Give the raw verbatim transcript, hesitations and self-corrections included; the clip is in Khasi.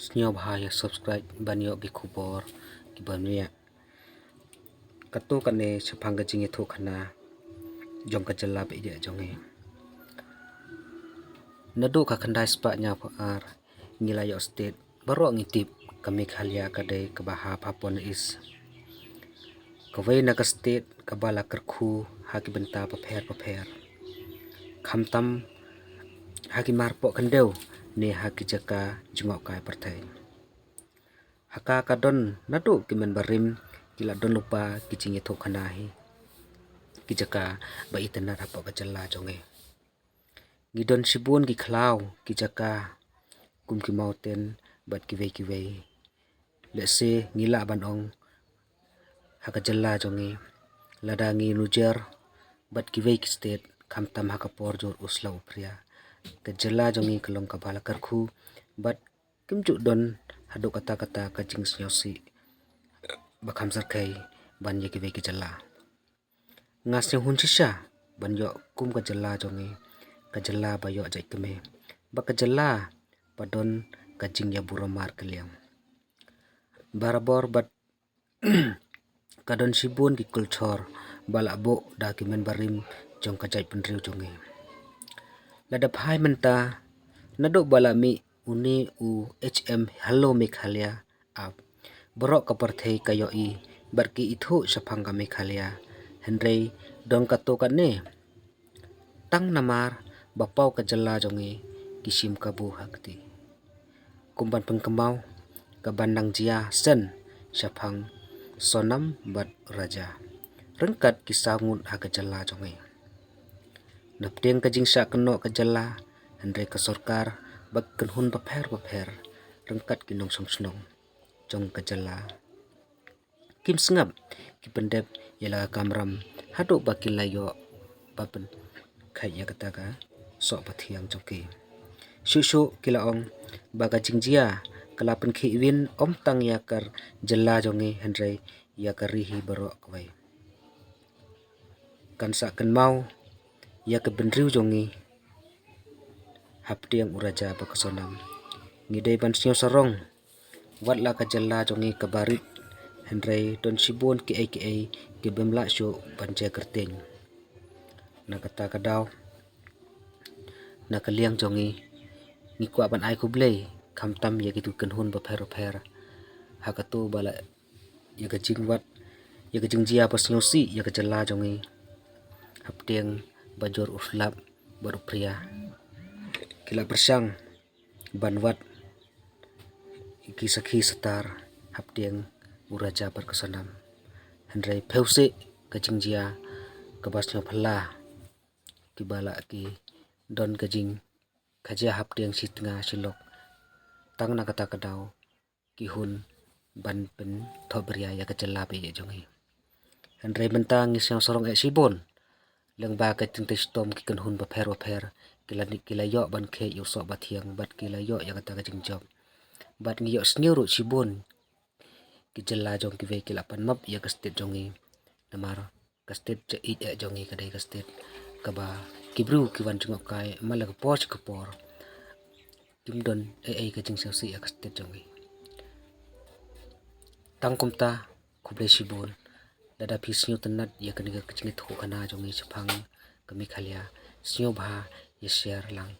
Sngewbha ïa subscribe ban ïoh ki khubor kiba mih. Kato kane shaphang ka jingïathuh khana jong ka jylla ba ïeit jong ngi. Naduh ka khyndai spah hynñiewphew ar ngi la ïoh state, baroh ngi tip ka Meghalaya ka dei kaba hap hapoh East. Kawei na ka state kaba la kyrkhu ha ki bynta bapher bapher, khamtam ha ki marpoh khyndew ne ha ki jaka jngohkai pyrthei. Ha ka ka don naduh ki mynbarim ki la don lypa ki jingïathuh khana hi ki jaka ba itynnad hapoh ka jylla jong ngi. Ngi don shibun ki khlaw ki jaka kum ki mountain bad kiwei kiwei. Lehse ngi lah ban ong ha ka jylla jong ngi, lada ngi nujor bad kiwei ki state, khamtam ha ka por jur u sla u phria, ka jylla jong ngi ka long kaba la kyrkhu bad kim ju don haduh katta katta ka jingsngewsih ba kham syrkhei ban ïa kiwei ki jylla. Nga sngewhun shisha ban ïoh kum ka jylla jong ngi, ka jylla ba ïoh jait kmie, ba ka jylla ba don ka jingïaburom markylliang. Barabor bad ka don shibun ki culture ba la buh da ki mynbarim jong ka jaitbynriew jong ngi. Lada phai mynta, naduh ba la mih une u H M Hello Meghalaya app, baroh ka pyrthei ka ïohi bad ki ithuh shaphang ka Meghalaya. Hynrei don kato kane, tang namar ba paw ka jylla jong ngi ki shim kabu ha kti. Kum ban pynkynmaw, ka ban nang jia sen shaphang Sonam bad Raja ryngkat ki saw ngut ha ka jylla jong ngi. Napdeng ka jingshah kynnoh ka jylla, hynrei ka sorkar bad kynhun bapher bapher ryngkat ki nongshong shnong jong ka jylla kim sngap, ki pyndep ïa la ka kamram haduh ba ki la ïoh ba pynkhait ïa kata ka soh ba thiang jong ki. Shuh shuh ki la ong ba ka jingjia ka la pynkhih win ym tang ïa ka jylla jong ngi, hynrei ïa ka ri hi baroh kawei. Kan sa kynmaw ïa ka bynriew jong ngi hapdeng u Raja bad ka Sonam. Ngi dei ban sngewsarong, wat la ka jylla jong ngi kaba rit, hynrei don shibun kiei kiei ki bym lah shuh ban jia kyrteng. Na kata ka daw, na ka liang jong ngi, ngi kwah ban ai khublei khamtam ïa kitu ki kynhun bapher bapher ha kato ba la ïa ka jingwad, ïa ka jingjia ba sngewsih ïa ka jylla jong ngi hapdeng ba jur u slap bad u phria. Ki la pyrshang ban wad ki sakhi satar hapdeng u Raja bad ka Sonam, hynrei phewsih ka jingjia kaba sngewphylla kiba la ki don ka jingkhajia hapdeng shi tnga shi lok. Tang na kata ka daw ki hun ban pynthohbria ïa ka jylla ba ïeit jong ngi. Hynrei mynta ngi sngewsarong eh shibun, lyngba ka jingtei shitom ki kynhun bapher bapher ki la, ki la ïoh ban khie ïa u soh ba thiang bad ki la ïoh ïa kata ka jingjop. Bad ngi ïohsngew ruh shibun ki jylla jong kiwei ki la pan map ïa ka state jong ngi. Namar ka state jait eh jong ngi ka dei ka state kaba ki briew ki wan jngohkai man la ka por sha ka por. Kim don ei ei ka jingsngewsih ïa ka state jong ngi. Tang kumta, khublei shibun. Lada phi sngewtynnad ïa kane ka jingïathuh khana jong ngi shaphang ka Meghalaya, sngewbha ïa share lang.